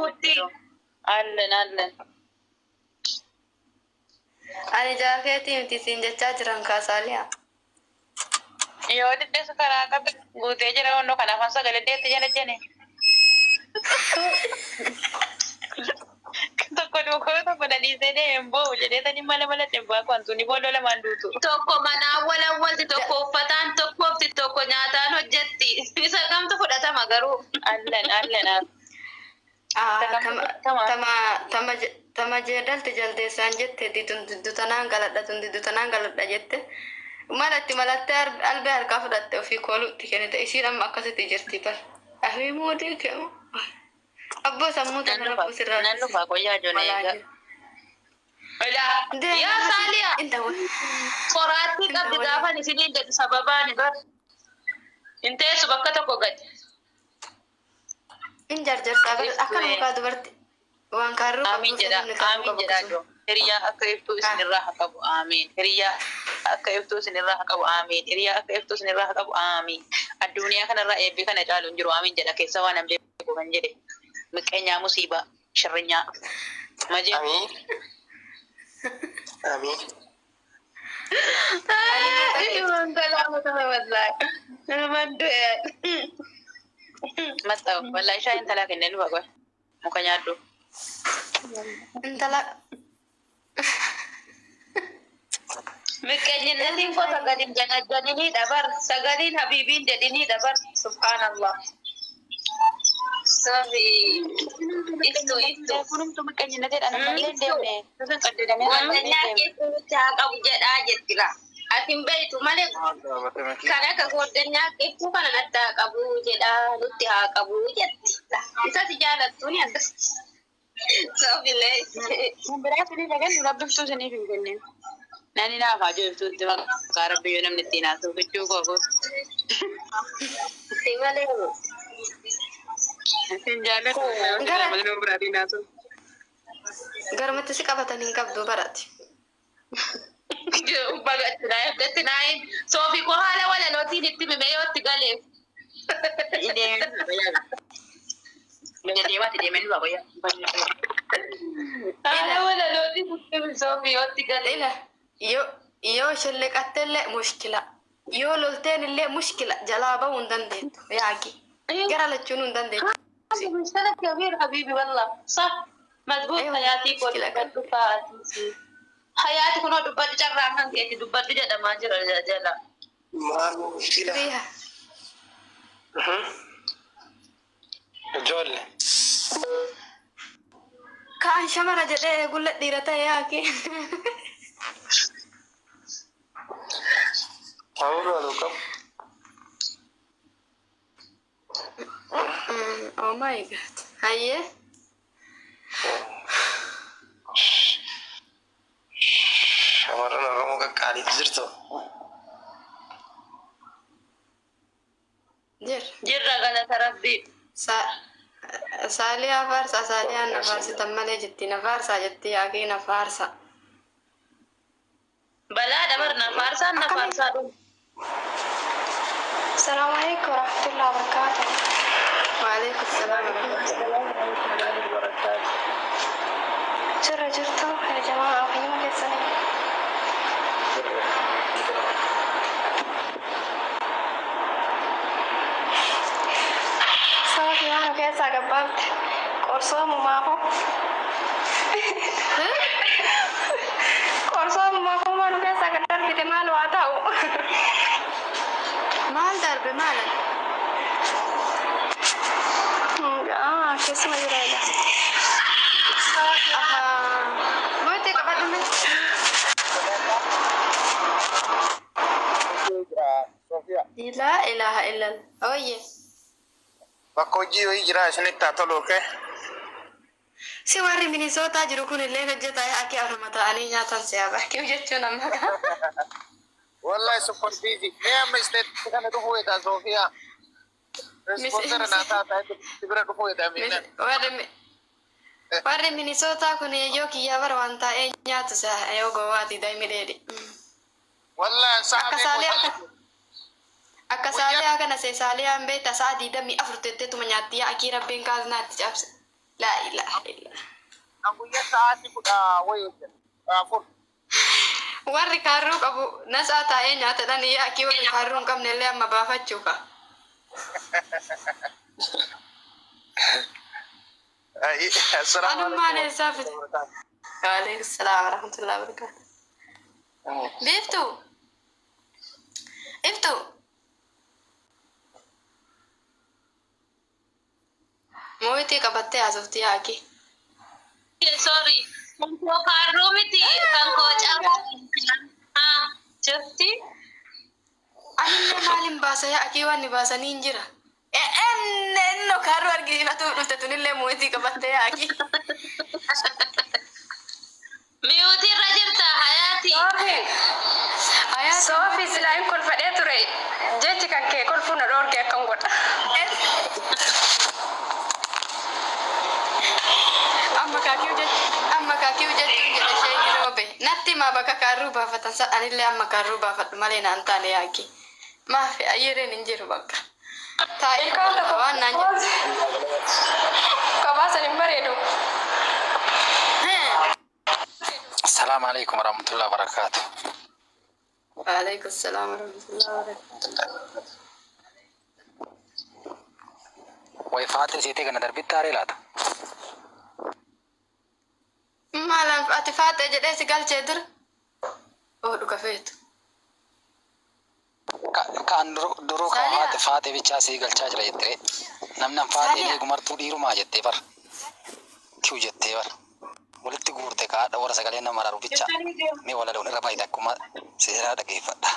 Hutti. Allen allen. Ani jaafeetii miti siin jechaa jiran kaasaaliyaa. Yoo diddeessu karaa qabe guutee jira onnoo kan afaan sagalee deetti jala jene. Tokko duukoo tokko dhaliisee deemee boo'u jedhee tani mala mala dhibbaa kwantu ni boolloo lamaan duutu. Tokko manaan walawwalti, tokko uffataan tokkoofti, tokko nyaataan hojjetti. Isa kamtu fudhatama garuu? Allen allen. Tama jeedalti jaldeessaan jette duddutanaan galadha tun duddutanaan galadha jette. Malatti malattee albee harkaa fudhatte ofii kooluutti kennite isiin amma akkasitti jirti bar. Ahii moodii keemu. Abboo sammuu tana rabbuu sirraa. Nan dhufaa qoyyaa ijoollee egaa. Yaa Saaliyaa, qoraattii qabdi gaafan isiniin jedhu sababaani bar. Hin teessu bakka tokko gadi. In jarjarsaa bar akka mukaa dubarti waan kaarruu Amiin jedha. Amiin jedha joo. Hiriyaa akka iftuu isinirraa haa qabu. Amiin. Hiriyaa akka iftuu isinirraa haa qabu. Amiin. Hiriyaa akka iftuu isinirraa haa qabu. Amiin. Addunyaa kanarraa eebbi kana caalu hin jiru. Amiin jedha keessa waan hin beeku kan jedhe. Miqqeenyaa musiibaa. Shirrinyaa. Majee. Amiin. Amiin. Waan galaa naman du'e. Maxxa'u. Wallaahi shaayii intalaa kennee dhufa qoy. Muka nyaadhu. Intala. Miqqeenyinnatiin koo sagaliin janajjaninii dabar, sagaliin habiibiin jedhinii dabar, subhaanallah. Sofi iftu iftu. Kunumtu miqqeenyinnateedha. Namni illee deemne. Suusin qaddadamee Wantanyaa keessa nutti haa qabu jedhaa jettila. Ati hin beektu malee kan akka goddanyaa iftuu kana natti haa qabu jedhaa nutti haa qabu jetti. Isa si jaalattuuni akkas. Sofilee. Kun biraa isiniif haa kennu, rabbi iftuu isiniif hin kennin. Nani naaf haa jiru iftuutti maqaa rabbi yoo namni ittiin haasa'u gochuu koo kun. Si malee. Isin jaallatu nama biraatiin haasa'u. Garmatti si qabatan hin qabdu barati. Bagatti naa eeggatti naa Sofi koo haala walalootiin itti mimee yoo itti galeef. Deemaati deemee dhufa qoyyaa. Haala walalootiin itti mimee Sofi yoo itti galeef. Ila yoo yoo shelleqattellee mushkila. Yoo lolteen illee mushkila jalaa bahuu hin dandeettu yaaqi. Gara lachuun hin dandeettu. مشكلة كبيرة حبيبي والله صح مزبوط. أيوة، حياتي مشكلة كل دفاعتي حياتي كنا دبت جرى كان كيتي دبت جدا ما جرى جلا. Maal mushkila? Riha. Ijoollee. Kaan shamara jedhee gulla dhiira ta'e yaaqi. Hawwu aluu qabu. Oh my God. Hayyee. Shamarran Oromoo qaqqaaliitu jirtu. Jira. Jirra galata rabbi. Saaliyaa faarsaa saaliyaan na faarsitan malee jetti na faarsaa jetti yaaqii na faarsa. Balaa dabarna faarsaan na faarsaa dhumu. السلام عليكم ورحمة الله وبركاته. وعليكم السلام ورحمة الله. Jirra jirtu يا جماعة fayyuma keessanii? Sababa waan keessaa gabbaabte qorsoomumaafo qorsoomumaafo maanu keessaa gad darbite maal waa ta'u. Maal darbe maal? Keessuma jira egaa. Ahaa. Mootii qabadhu mee. Sofiyaa. لا إله إلا الله. Oye. Bakka hojii wayii jira isinitti haa tolu okee. Si warri Minisootaa jiru kun illee hojjetaa akka afurma ta'anii nyaatan si'a bakkee jechuun amma kaa. Wallahi super busy. Mee amma state kana dhufuu jedha Sofiyaa. Sponsor naa taata si bira dhufuu jedha miidhan. Warri Minisootaa kun yoo kiyyaa bara waan taa'ee nyaatu si'a yoo gowwaati daa'imni dheedhi. Wallahi sa'a Akka saaliyaa akka saaliyaa kana see saaliyaan beekta sa'a 24 teetteetuma nyaatti yaa akii rabbiin kaasnaatti cabse. Laa ilaaha illa. An guyyaa sa'aatii kudha wayi hojjedha. Afur. Warri kaarruu qabu nasaa taa'ee nyaatadhaan yaakii warri kaarruu hin qabne illee amma baafachuu ka. Anummaan eessaa fite? Waalaikum salaam warahmatullahi wabarakatuh. Biiftuu. Iftuu. Mooyitii qabattee haasofti yaakii. Sorry. Kan koo kaarruu miti. Kan koo cabaa. Jirti. Anillee maalin baasa yaakii waan baasanii hin jira. Enno kaarruu argisiifatu dhufte tunillee mooyitii qabattee yaakii. Mute irra jirta Hayaati. Hayaati. Soofi silaayin kolfadhee ture. Jechi kan kee kolfuu na dhoorge akkam godha. Amma kaakii jechuun jedhe ishee roobe. Natti himaa bakka kaarruu baafatan san anillee amma kaarruu baafadhu malee naan taane yaakii. Maafi ayyereen hin jiru bakka. Taa'ee waan naan jedhu. Kophaa san hin bareedu. Assalamu alaikum warahmatullahi wabarakatuh. Waalaikum salaam warahmatullahi wabarakatuh. Way faaxee seetee kana darbitti haaree laata? Maalaan ati faaxee jedhee si galchee dura? Oo dhuga feetu. Kan duruu kan Saaliyaa. haati faaxee bichaa sii galchaa jira jettee. Namni an faaxee Saaliyaa. eegu martuu dhiirumaa jettee bar. Kiw jettee bar. Walitti guurte kaadha warra sagalee nama maraaru bicha. Mee walaloon irra baay'ee akkuma seeraa dhageeffadha.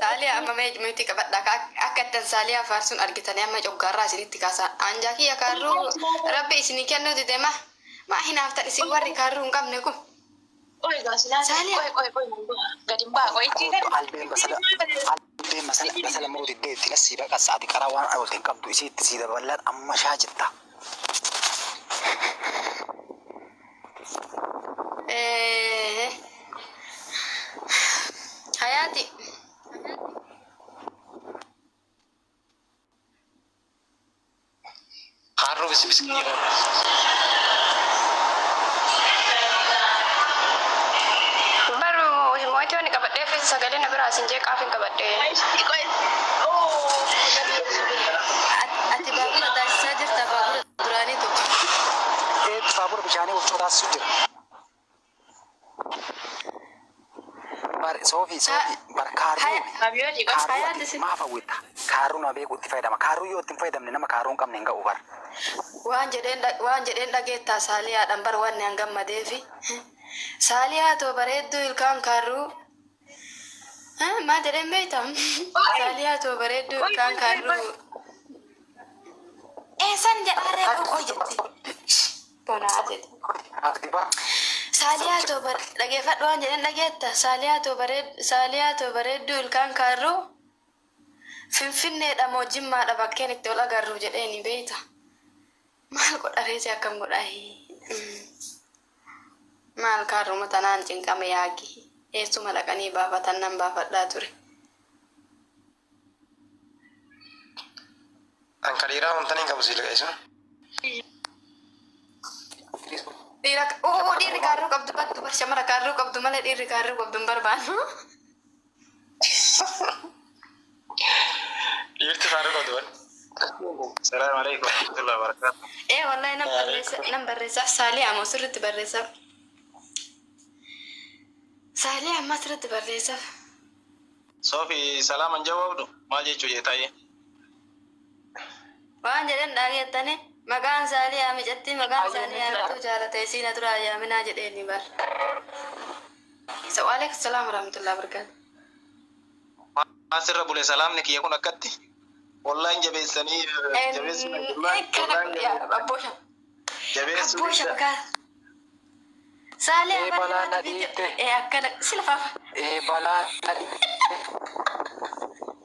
Saaliyaa amma mee mute qabadha. Akka ittiin saaliyaa faarsuun argitanii amma coggaarraa isinitti kaasaa. Anjaa kiyya kaarruu rabbi isinii kennuu dide ma? Maa hinaaftan isin warri kaarruu hin qabne kun? Qoy gaasilaan Saaliyaa. qoy qoy qoy gadi hin baa qoy itti Albeen basala albeen basala basala muruu diddee itti nasii baqas ati karaa waan olte hin qabdu isiitti sii daballaan amma shaa jetta. Hayaati. Kaarruu bisi bisi. Baru mootii waan qabadhee fi sagalee na biraa sin jeeqaaf hin qabadhee. Ati baabura taasisaa jirta baabura duraanii tokko. Ee, baabura bishaanii wofcoo taasisu jira. Bar Soofii Soofii bar kaarruu Abiyooti kaarruu Hayaati ati si- maaf hawwita? Kaarruu nama beeku itti fayyadama. Kaarruu yoo itti hin fayyadamne nama kaarruu hin qabne hin ga'u bar. Waan jedheen dhageettaa saaliyaadhaan bar wanni an gammadeefi. Saaliyaa too bareedduu ilkaan kaarruu. Maal jedheen beektaa? Saaliyaa too bareedduu ilkaan kaarruu. Eessan jedhaaree qoy jetti. Bonaa jedhe. Ati bar Saaliyaa too dhageeffadhu waan jedheen dhageetta. Saaliyaa too bareedduu ilkaan kaarruu. Finfinneedha moo Jimmaadha bakkeen itti ol agarru jedheeni beekta. Maal godha reeti akkam godha? Maal kaarruma tanaan cinqame yaaki. Eessuma dhaqanii baafatan nan baafadhaa ture. An kaliiraa wanta hin qabu siila isu. Dhiira oo dhiirri kaarruu qabdu baddu bar shamara kaarruu qabdu malee dhiirri kaarruu qabdu hin barbaannu. Dhiirti kaarruu qabdu bal. Salaamu alaikum warahmatullahi wabarakatuh. Ee wallahi nan barreessa nan barreessaaf Saaliyaa ammoo sirriitti barreessaaf. Saaliyaa ammaa sirriitti barreessaaf. Soofi salaaman jawaabdu maal jechuu jeetaayee? Waan jedhan dhaagettani maqaan Saaliyaa micatti maqaan Saaliyaa bituu jaalate isiin duraa yaaminaa jedheeni bar. Waalaikum salaam warahmatullahi wabarakatuh. Maal sirra bule salaamni kiyya kun akkatti? Wallaan jabeessanii jabeessuu Abboosha. jabeessuu Abboosha maqaa. Saaliyaa Ee, balaa na dhiitte. Ee akkana sila faafa. Ee balaa na dhiitte.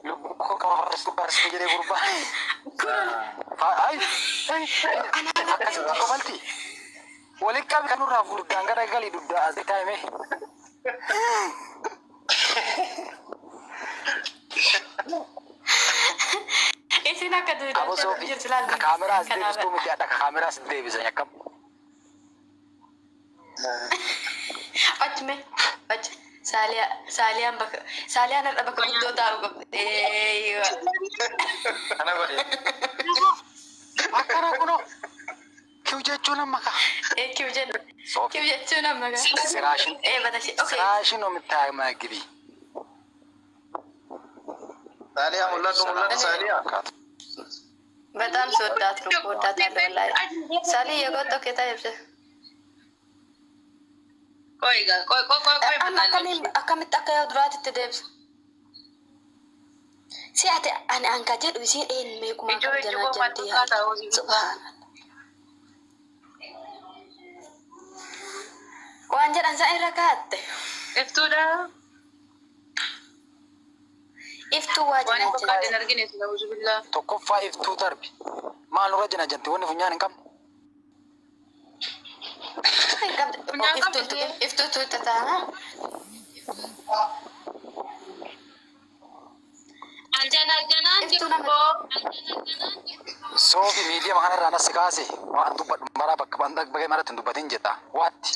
Lubbuu koo qaba barsuu barsuu jedhee gurbaa. Ay, akkasitti qobalti. Walitti qabi kan nurraa furdaan gara galii dugdaa as taa'ime. Isin akka Aboo duudaan Soofii jirtu laal. ka kaameraa as deebistuu miti adha ka kaameraa as deebisan akkam. Achi mee achi Saaliyaa Saaliyaan bakka Saaliyaan har'a bakka guddoo taa'u qabdi. Eeyyuu. Kana godhe. Akkana kunoo. Kiw jechuun amma ka. Ee kiw jenna. Soofii. Kiw jechuun amma gaa. Siraashin. Ee matashi. Okay. Siraashin omittaa gibi. Saaliyaa mul'adhu mul'adhu Saaliyaa. በጣም ስወዳት ነው እኮ እወዳታለሁ። ወላሂ ሳሊ የቆጦ ኬታ ይብሰ Qoy gaa qoy qoy qoy qoy amma akkamiin akkamitti akka yaa duraatitti deebisa? Si ati ani anka jedhu isiin een meequma Ijoo kam ijoo janaa maal janti fakkaata hojii? Subhaanallah. Waan jedhan san irra kaa'atte. Iftuudha. Iftuu waa Waan janaa hin fakkaate hin janti. argine sila uzubillah. Tokkoffaa iftuu darbi. Maal nurra jina janti wanni funyaan hin qabne. Hin qabdu. Funyaan Iftuu qabdi. iftuu tuuta taana. Anjana janaan Iftuu nama jirtu Soofi miidiyaa kanarraa nas kaase waan dubbadhu maraa bakka bakka maratti hin dubbatin jedha. Waatti.